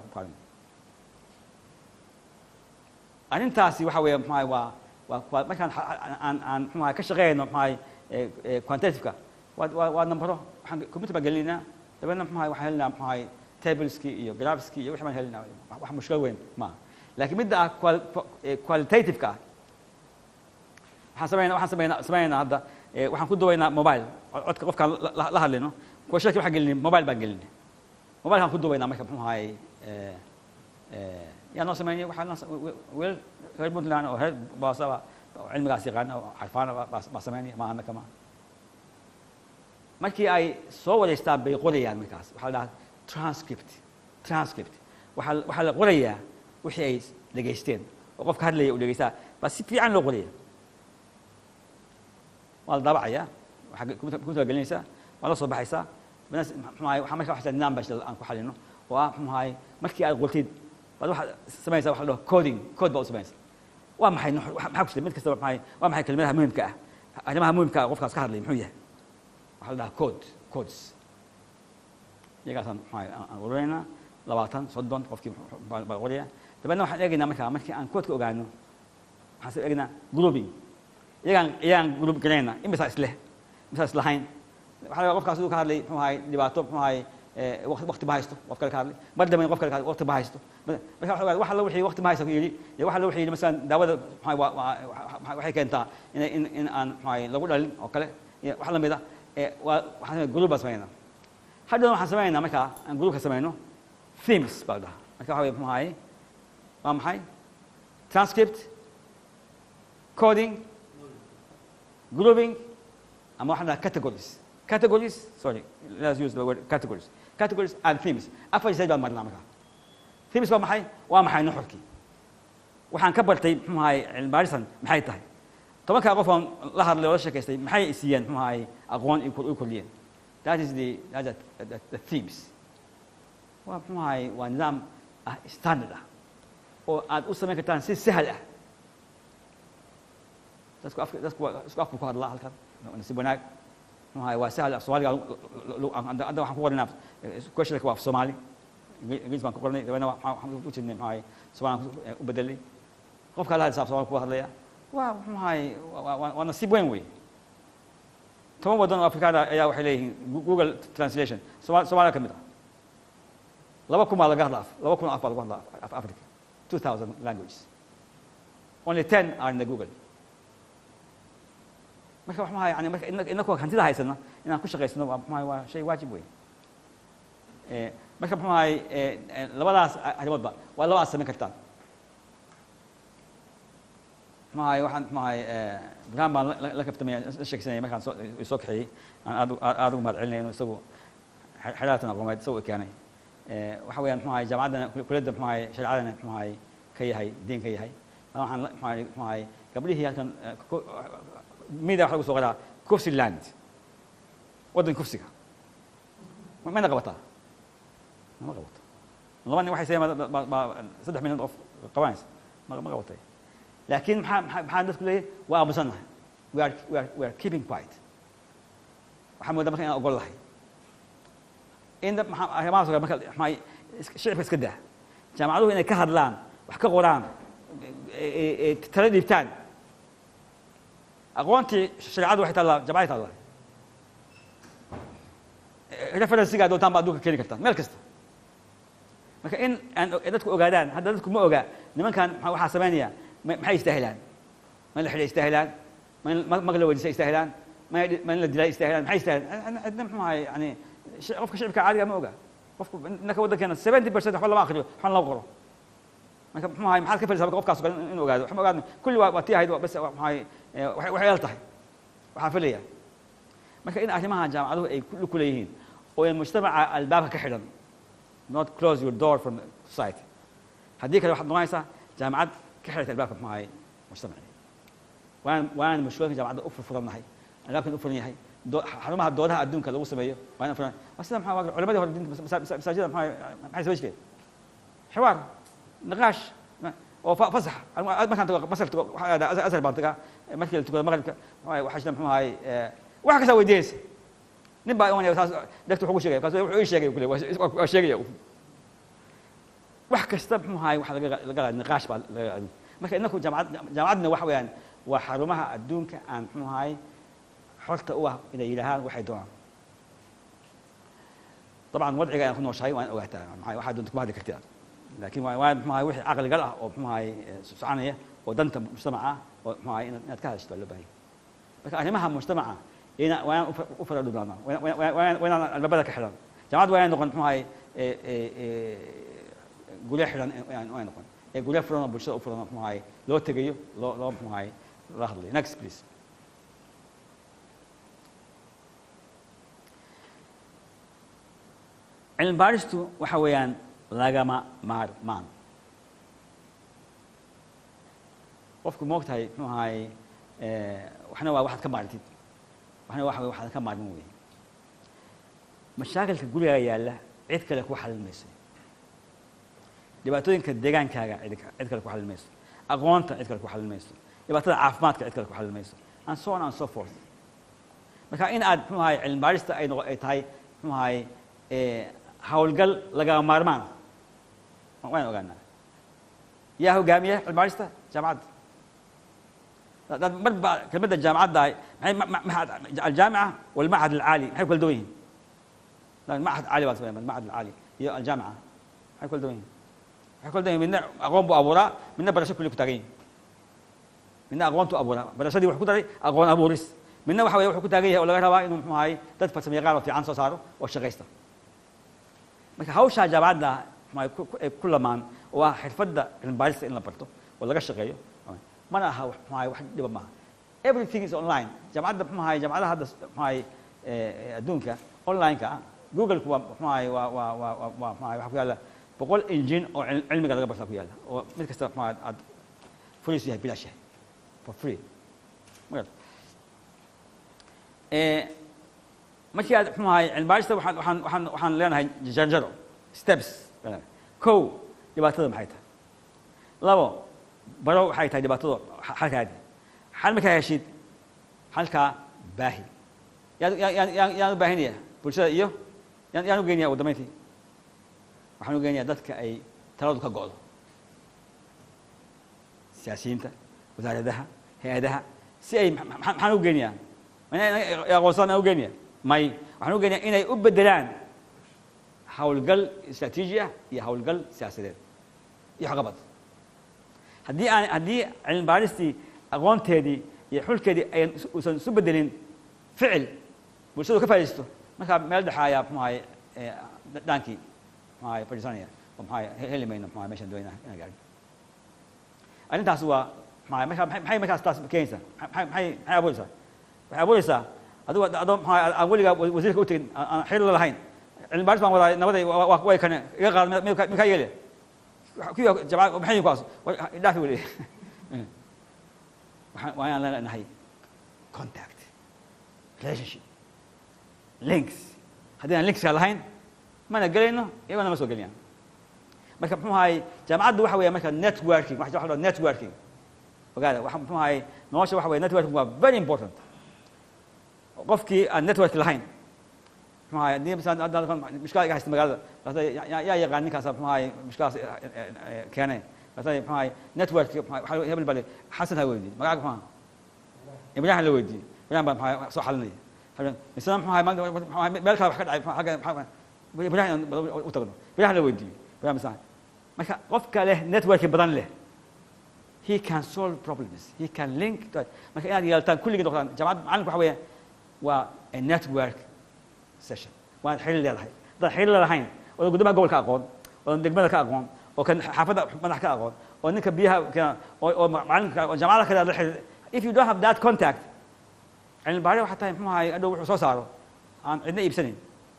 Speaker 1: Arrintaasi waxa weeye, muxuu ahay, waa markaan aan, muxuu ahay, ka shaqeynayno, muxuu ahay, quantitative-ka waa nambaro. Waxaan computer baan gelinaa, dabeedna, muxuu ahay, waxaan helinaa, muxuu ahay, tables-kii iyo graphs-kii iyo wixii baan helinaa. Wax mushkil weyn maaha. Laakiin midda ah qualitative-ka ah, waxaan sameynaa hadda, waxaan ku duwaynaa mobile, codka qofkaan la hadlayno. Kuwa shirki waxaan gelinay mobile baan gelinay, mobilekaan ku duwaynaa. Marka, muxuu ahay, yaa noo sameynay? Waxaa noo wiil reer Puntland oo reer Boosaba oo cilmigaas yaqaana oo xarfaana baa sameynaya, maaha annaka maaha. Markii ay soo wareystaan bay qorayaan. Markaas waxaa la dhahaa transcript. Transcript waxaa la qorayaa wixii ay dhegaysteen oo qofka hadlaya uu dhegeystaa baa si fiican loo qoraya, waa la daabacayaa, waxaa computer gelinaysaa, waa la soo baxaysaa. Muxuu ahay, waxaa marka waxaa nidaam baa jira aan ku xalino oo ah, muxuu ahay, markii aad qortid baad waxaad samaysaa waxa la dhaho coding. Code baa u samaysaa. Waa maxay maxaa ku jira mid kastaba, maxay, waa maxay kelimadaha muhimka ah, arrimaha muhimka ah qofkaas ka hadlay muxuu yahay? Waxaa la dhahaa code, codes. Iyagaasaan, muxuu ahay, aan ururinaynaa 20, 30 qofkii baa qoraya. Dabeedna waxaan eegaynaa markaa, markii aan code-ka ogaano, waxaan soo eegaynaa grouping. Iyagaan group garaynaa, imisaa isleh, imisaa islahayn. Waxaa laga qofkaas siduu ka hadlay, muxuu ahay, dhibaato, muxuu ahay, waqti ma haysto. Qof kale ka hadlay mar dambe, qof kale ka hadlay, waqti ma haysto. Marka waxa wax alla wixii waqti ma haysto ku yidhi iyo wax alla wixii yidhi, masalan, daawada, muxuu ahay, waxay keentaa in aan, muxuu ahay, lagu dhalin oo kale iyo wax la mid ah. Waa waxaan sameynaa group baan sameynaa. Hadhowna waxaan sameynaa, markaa aan groupka sameyno, themes baa la dhahaa. Marka waxa weye, muxuu ahay, waa maxay? Transcript, coding, grouping, ama waxaan dhahaa categories. Categories, sorry, let's use the word categories. Categories and themes, afar stage baan marnaa. Markaa themes waa maxay? Waa maxay nuxurkii waxaan ka bartay, muxuu ahay, cilmi baarisan maxay tahay? 10-kaa qof aan la hadlay oo la sheekaystay maxay siiyeen, muxuu ahay, aqoon i kordhiyeen? That is the that is the themes. Waa, muxuu ahay, waa nidaam ah, standard ah, oo aad u samayn kartaan si sahal ah. Dadku afka, dadku waa isku afku ku hadlaa halkan, nasiib wanaag, muxuu ahay, waa sahal. Af Soomaaliga hadda waxaan ku qornaa questionka waa af Soomaali, Ingiriis baan ku qornay, dabeedna waxaan u jirnay, muxuu ahay, Soomaali u bedelay. Qofka la hadlaysa af Soomaali ku hadlaya. Waa, muxuu ahay, waa nasiib weyn wey. 10 waddan oo Afrikaana ayaa waxay leeyihiin Google Translation. Soomaaliya ka mid ah. 2000 baa laga hadlaa, 2000 af baa lagu hadlaa af Africa, 2000 languages, only 10 are in the Google. Marka wax maha yani, marka inakoo hantida haysana inaan ku shaqaysano waa, muxuu ahay, waa shay waajib wey. Marka, muxuu ahay, labadaas arrimoodba waa labadaas samayn kartaan. Muxuu ahay, waxaan, muxuu ahay, Ibrahim baan la kaftamaya, la sheegsanaya markaan soo kaxeeyey, aan aad ugu mahad celinaya inuu isagu xeraatan aqoomeed isagu keenay. Waxa weeyaan, muxuu ahay, jaamacaddana kuliyadda, muxuu ahay, shareecadana, muxuu ahay, ka yahay diin ka yahay. Waxaan, muxuu ahay, gabdhihii halkan media waxa lagu soo qoraa kufsi land, waddanka kufsiga. Mayna qabataa? Ma qabato. Laba nin waxay sameeyaan 3 milyan qof qabanaysa ma qabatay. Laakiin maxaa dadku leeyahay? Waa aamusannahay, we are keeping quiet. Waxaa moodaa marka inaan ogol lahay in maxaa arrimahaas oo kale. Marka maxaa shicibka iska daa, jaamacaduhu inay ka hadlaan, wax ka qoraan, tala dhiibtaan. Aqoontii shareecadu waxay taallaa jamacay taallaa. Referencega doontaan baa adduunka keeni kartaan meel kasta. Marka in aan dadku ogaadaan, hadda dadku ma oga nimankan waxaa samaynaya maxay istaahilaan. Ma in la xidha istaahilaan? Ma in mag la weydiisa istaahilaan? Ma in la dilaa istaahilaan? Maxay istaahilaan? Cidna, muxuu ahay, yani qofka shicibka caadiga ma oga. Qofku innaka waddankeena 70% waxba lama akriyo, waxna lama qoro. Marka, muxuu ahay, maxaad ka fadhisaa marka qofkaas oo kale inuu ogaado? Wax ma ogaadno. Kulli waa tii ahayd bas, muxuu ahay, waxay eel tahay. Waxaan filaya marka in arrimaha jaamacaduhu ay ku leeyihiin oo ay mujtamaca albaabka ka xidhan, not close your door from society. Haddii kale waxaad noqonaysaa jaamacad ka xidhatay albaabka, muxuu ahay, mujtamaci. Waan mashhuulka jaamacadda u furfurannahay, albaabkan u furan yahay, xarumaha doodaha adduunka lagu sameeyo waa inaan furan. Waa sida, maxaa, culimadii hore diinta masaajida maxay samayn jireen? Xiwaar, niqaash oo fasax. Markaan tago Masar, tago, waxaan aadaa Azhar baan tagaa. Markii la tukado maqribka, waxaa jira, muxuu ahay, wax kastaa weydiinaysa. Nin baa imanaya, saas dhegta wuxuu ku sheegaya, kaas wuxuu ii sheegay kule waa sheegaya wax kasta. Muxuu ahay, waxa laga niqaash baa laga. Marka inaku jaamacadna waxa weeyaan waa xarumaha adduunka aan, muxuu ahay, xorta u ah inay yidhaahaan waxay doonaan. طبعا wadciga aan ku nooshahay waa in ogaataa maxay waxaa doonta kuma hadli kartid, laakiin waa, muxuu ahay, wixii caqligal ah oo, muxuu ahay, soconaya oo danta mujtamaca oo, muxuu ahay, inaad ka hadashto waa loo baahan yahay. Marka arrimaha mujtamaca waa inaan u fara dhudhaanaa, waa inaan albaabada ka xidhan. Jaamacad waa inay noqon, muxuu ahay, guryo xidhan waa noqon ee guryo furan oo bulshada u furan oo, muxuu ahay, loo tegayo, loo, muxuu ahay, la hadlayo. Next, please. Cilmi baaristu waxa weeyaan lagama maarmaan. Qofku moog tahay, muxuu ahay, waxna waa waxaad ka maartid, waxna waxa waxaad ka maarmin wey. Mashaakilka gurigaa yaalla cid kale ku xalin mayso, dhibaatooyinka deegaankaaga cid kale ku xalin mayso, aqoonta cid kale ku xalin mayso, dhibaatada caafimaadka cid kale ku xalin mayso, and so on and so forth. Marka in aad, muxuu ahay, cilmi baarista ay noqo ay tahay, muxuu ahay, howlgal lagama maarmaan ah waan ogaanaa. Yaa hogaamiya cilmi baarista? Jaamacadda. Dad mar ba kelmadda jaamacadda maxay aljaamica walmachad alcaali maxay kala duwan yihiin? Machad caali baa samaya, almachad alcaali iyo aljaamica maxay kala duwan yihiin? Waxay kala duwan yihiin, midna aqoon buu abuuraa, midna barasho kulli ku taagan yihin. Midna aqoontu abuuraa, barashadii wuxuu ku daray aqoon abuuris. Midna waxa weye wuxuu ku taagan yahay oo laga rabaa inuu, muxuu ahay, dad farsamo yaqaan oo fiican soo saaro oo shaqaysta. Marka hawshaa jaamacadda, muxuu ahay, ay ku lamaan oo ah xirfadda cilmi baarista in la barto oo laga shaqeeyo, mana aha, muxuu ahay, wax dhiba maaha. Everything is online. Jaamacadda, muxuu ahay, jaamacadaha hadda, muxuu ahay, adduunka online-ka ah. Google-ku waa muxuu ahay, waa muxuu ahay, waxaa ku yaalla 100 engine oo cilmiga laga barta ku yaalla, oo mid kasta muxuu ahay aad free yahay, bilaash yahay, for free. Ma markii aad muxuu ahay cilmi baarista, waxaan leenahay janjaro, steps. Kow, dhibaatada maxay tahay? Labo, baro waxay tahay dhibaatadu, xalkaadi. Xal markaa heshid, xalkaa baahi. Yaan u baahinaya bulshada iyo yaan u geynaya? Ugu dambeyntii waxaan u geynayaa dadka ay taladu ka go'do, siyaasiyiinta, wasaaradaha, hay-adaha. Si ay maxaan u geynayaa? Aqoonsadaan aan u geynaya? May, waxaan u geynayaa inay u bedelaan howlgal istraatiiji ah iyo howlgal siyaasadeed iyo waxqabad. Haddii cilmi baaristii aqoonteedii iyo xulkeedii ayan uusan isu bedelin ficil bulshadu ka faaidaysto, markaa meel dhexa ayaa muxuu ahay dhaankii muxuu ahay fadhiisanaya oo muxuu ahay heli mayno muxuu ahay meeshaan doonayna inaan gaarno. Arrintaas waa muxuu ahay markaa maxay markaas taas keenaysaa? Maxay abuuraysaa? Waxay abuuraysaa adigu adoo muxuu ahay aan weligaa wasiirka u tegin, aan xiriir la lahayn, cilmi baaris baan wadaa, nabaday way kane iga qaad, mikaa yeelaya kuwii jamacad maxay kuwaas dhaafi weli. Waxaan waa inaan leenahay contact, relationship, links. Haddii aan linkska lahayn, mana gelayno, iyagona ma soo gelinayaan. Marka muxuu ahay jaamacaddu waxa weeya marka networking, waxa la networking. Ogaada, waxa muxuu ahay nolosha waxa weya networking waa very important. Qofkii aan network lahayn, muxuu ahay, haddii masalan hadda mushkilad iga haysta magaalada, yaa yaqaan ninkaas muxuu ahay mushkiladaas keenay? Markaasa muxuu ahay network waxa hebel baa Xasan ha weydiiyey, magacaaga muxuu ahaa, Ibrahim la weydiiyey, Ibrahim baa muxuu ahay soo xalinaya. Misena muxuu ahay muxuu ahay meel kale wax ka dhacay, xagga Ibrahim u tagno, Ibrahim la weydiiyey, Ibrahim misena. Marka qofka leh network badan leh, he can solve problems, he can link to. Marka inaad yeelataan kulligii noqdaan jaamacad, macalinku waxa weeye waa a network session. Waad xiriir leedahay. Haddaad xiriir leedahayn, oodan guddoomiyaha gobolka aqoon, oodan degmada ka aqoon, oo kan xaafadda madax ka aqoon, oo ninka biyaha keena, oo macalinka oo jaamacada kale aad la xiriir, if you don't have that contact, cilmi baari waxaa tahay muxuu ahay adhow wuxuu soo saaro aan cidna iibsanayn,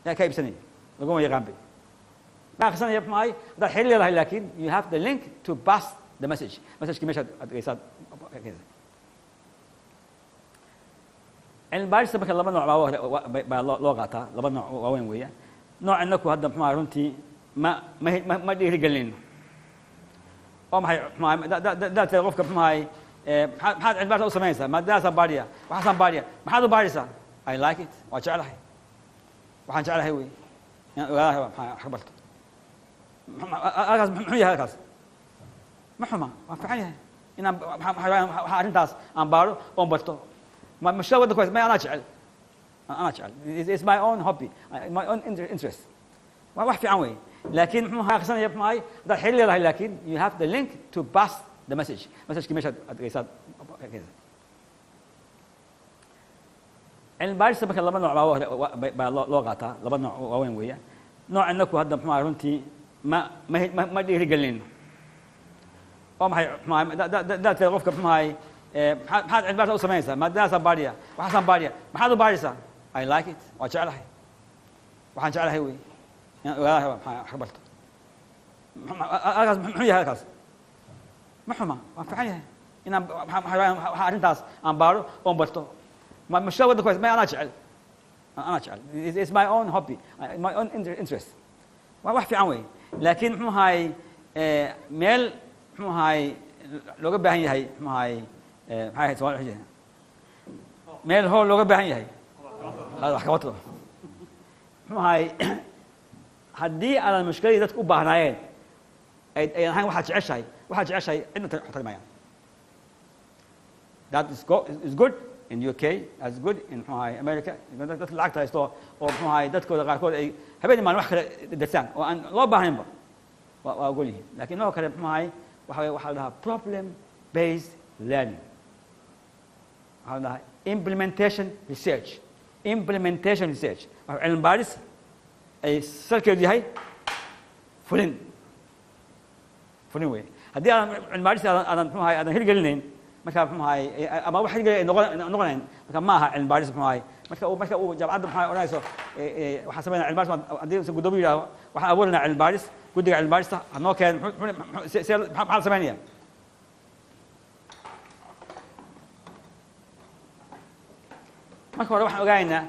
Speaker 1: yaa ka iibsanayn, laguma yaqaan bay ma akhrisanaya muxuu ahay. Haddaad xiriir leedahay laakiin, you have the link to pass the message, messagekii meeshaad aad geysaad. Cilmi baarista marka laba nooc baa loo qaataa, laba nooc waaweyn weeyaan. Nooc inaku hadda muxuu ahay runtii ma dhiirigelinayno oo maxay muxuu ahay daad tira qofka muxuu ahay, maxaad cilmi baarista u samaynaysaa? Maadadaasaan baadhiya, waxaasaan baadhiya. Maxaad u baadhaysaa? I like it, waa jeclahay, waxaan jeclahay wey inaan ogaadaan raba maxaa wax ka barto. Halkaas muxuu yahay? Halkaas ma xuma, waan fiican yahay inaan waxaa arrintaas aan baadho oon barto. Mushkilad waddanka may, anaa jecel, anaa jecel. It's my own hobby, my own interest, waa wax fiican wey. Laakiin muxuu ahay akhrisanaya muxuu ahay haddaad xiriir leedahay laakiin, you have the link to pass the message, messagekii meeshaad aad geysaad. Cilmi baarista marka laba nooc baa loo qaataa, laba nooc waaweyn weeyaan. Nooc inaku hadda muxuu ahay runtii ma dhiirigelinayno oo maxay muxuu ahay daad tira qofka muxuu ahay, maxaad cilmi baarista u samaynaysaa? Maadadaasaan baadhiya, waxaasaan baadhiya. Maxaad u baadhaysaa? I like it, waa jeclahay, waxaan jeclahay wey inaan ogaadaan raba maxaa wax ka barto. Halkaas muxuu yahay? Halkaas ma xuma, waan fiican yahay inaan waxaa arrintaas aan baadho oon barto. Mushkilad waddanka may, anaa jecel, anaa jecel. It's my own hobby, my own interest, waa wax fiican wey. Laakiin muxuu ahay meel muxuu ahay looga baahan yahay muxuu ahay, maxay ahayd Soomaali, meel hool looga baahan yahay wax ka wato muxuu ahay, haddii aadan mushkiladii dadku u baahnaayeen ay ayan ahayn, waxaad jeceshahay cidna wax tari maayaan. That is good in UK, that's good in muxuu ahay America. Dadka lacagta haysto oo muxuu ahay dadkooda qaarkood ay habeenii maalin wax kale darsaan oo aan loo baahnaynba waa ogol yihiin. Lakin inoo kale muxuu ahay waxa wey waxaa la dhahaa problem based learning, waxaa la dhahaa implementation research. Implementation research waa cilmi baaris ay salkeedu yahay fulin, fulin wey. Haddii aadan cilmi baaris aadan muxuu ahay aadan hirgelinayn, marka muxuu ahay ama wax hirgeli ay noqonayn, marka ma aha cilmi baaris muxuu ahay Marka uu jaamacadda maxaa odhanayso, waxaan sameynaa cilmi baaris, haddii guddoomiye yidhahdo waxaan abuurinaa cilmi baaris, guddiga cilmi baarista hanoo keen, maxaa la sameynaya? Marka hore waxaan ogaanaynaa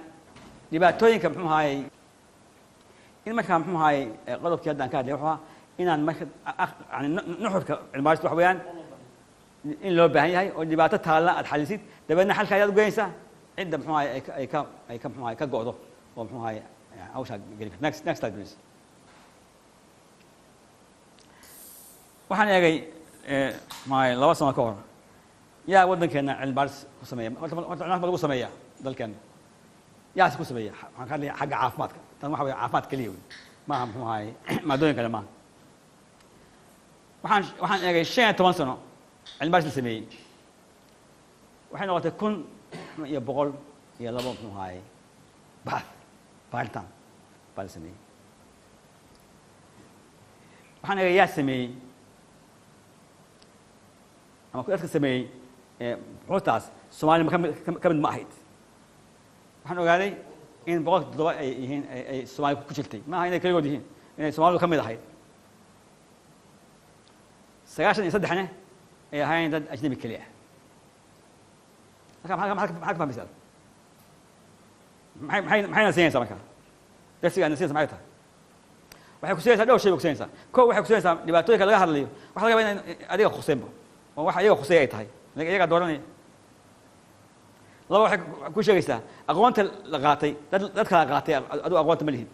Speaker 1: dhibaatooyinka muxuu ahaayey in markaa muxuu ahaayey qodobkii haddaan ka hadlay wuxuu ahaa inaan marka yani nuxurka cilmi baarista waxa weeyaan in loo baahan yahay oo dhibaato taalla aad xalisid, dabeedna xalka ayaad ugeynaysaa cidda muxuu ahaye ay ka muxuu ahaye ka go'do oo muxuu ahaye hawshaa geli karto. Next slide, please. Waxaan eegay muxuu ahaye 2 sano ka hor yaa waddankeena cilmi baaris ku sameeya. Horta cilmi baaris ma lagu sameeya dalkeena? Yaase ku sameeya? Waxaan ka hadlaya xagga caafimaadka. Tan waxa weeye caafimaad keliya wey, maaha muxuu ahaye maadooyin kale maaha. Waxaan eegay 15 sano cilmi baaris la sameeyey, waxay noqotay 1102 muxuu ahaye baxth, baaritaan baa la sameeyey. Waxaan eegay yaa sameeyey ama dadka sameeyey buxuurtaas Soomaali ma ka mid ma ahayd. Waxaan ogaaday in 7% ay yihiin ay Soomaali ku jirtay, maaha inay keligood yihiin, inay Soomaalidu ka mid ahayd, 93-na ay ahayn dad ajnabi keli ah. Marka maxaa ka fahmaysaa? Maxayna siinaysaa marka darsiga aadna siinaysa maxay tahay? Waxay ku siinaysaa dhowr shay bay ku siinaysaa. Kow, waxay ku siinaysaa dhibaatooyinka laga hadlayo waxa laga yaabaa inay adiga khuseenba oo waxa iyaga khuseeya ay tahay, iyagaa dooranaya. Laba, waxay ku sheegaysaa aqoonta la qaatay dad kala qaatay, adigu aqoonta ma lihid.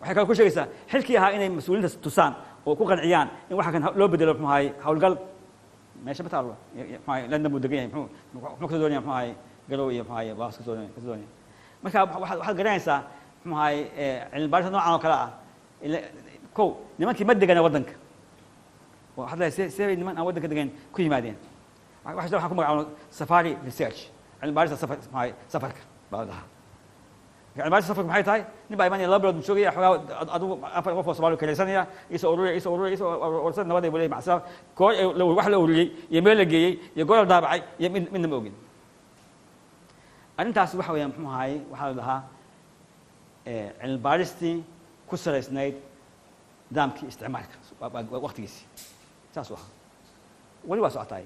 Speaker 1: Waxay kaloo ku sheegaysaa xilkii ahaa inay mas-uuliyiinta tusaan oo ku qanciyaan in waxa kan loo bedelo muxuu ahaye hawlgal meesha ma taallo. Muxuu ahaye London buu degan yahay, muxuu kasoo doonaya muxuu ahaye Garow iyo muxuu ahaye Baas kasoo doonaya. Marka waxaad garanaysaa muxuu ahaye cilmi baarista noocan oo kale ah kow, nimankii ma degana waddanka. Waxaad leedahay see bay niman aan waddanka degayn ku yimaadeen? Waxaan ku magacaabno safari research, cilmi baarista safar, muxuu ahaye safarka baa la dhahaa. Cilmi baarista safarka maxay tahay? Nin baa imanaya, 2 bilood buu joogaya, xogaa adigu afar qof oo Soomaali karaysanaya, isoo ururiya, isoo ururiya, isoo urursan, nabad ay buu leeyahay, macasalaam. Goor wax la ururiyey iyo meel la geeyey iyo goor la daabacay iyo midna ma ogin. Arrintaas waxa weeyaan muxuu ahaye waxaa la dhahaa cilmi baaristii ku salaysnayd nidaamkii isticmaalka waqtigiisii saasuu ahaa, weli waa socotaay.